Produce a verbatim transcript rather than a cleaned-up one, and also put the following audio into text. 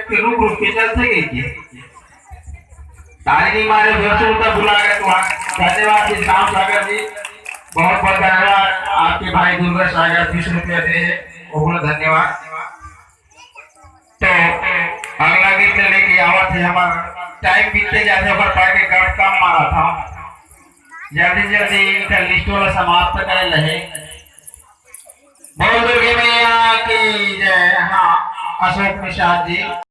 के रूप रूप के चलथे के, के ताली नहीं मारे, दोस्तों, तो बुला गए तो। धन्यवाद जी, श्याम सागर जी, बहुत बहुत धन्यवाद। आपके भाई दुर्गा सागर बीस रुपया दे हे, वो बोला धन्यवाद। तो अगला गीत लेके आवत हे, हमार टाइम बीतते जाते, ओकर पाए के कम कम मारा था। जल्दी जल्दी इनका लिस्ट वाला समाप्त कर ले। बोल दुर्गे मैया की जय। हाँ, अशोक निषाद जी।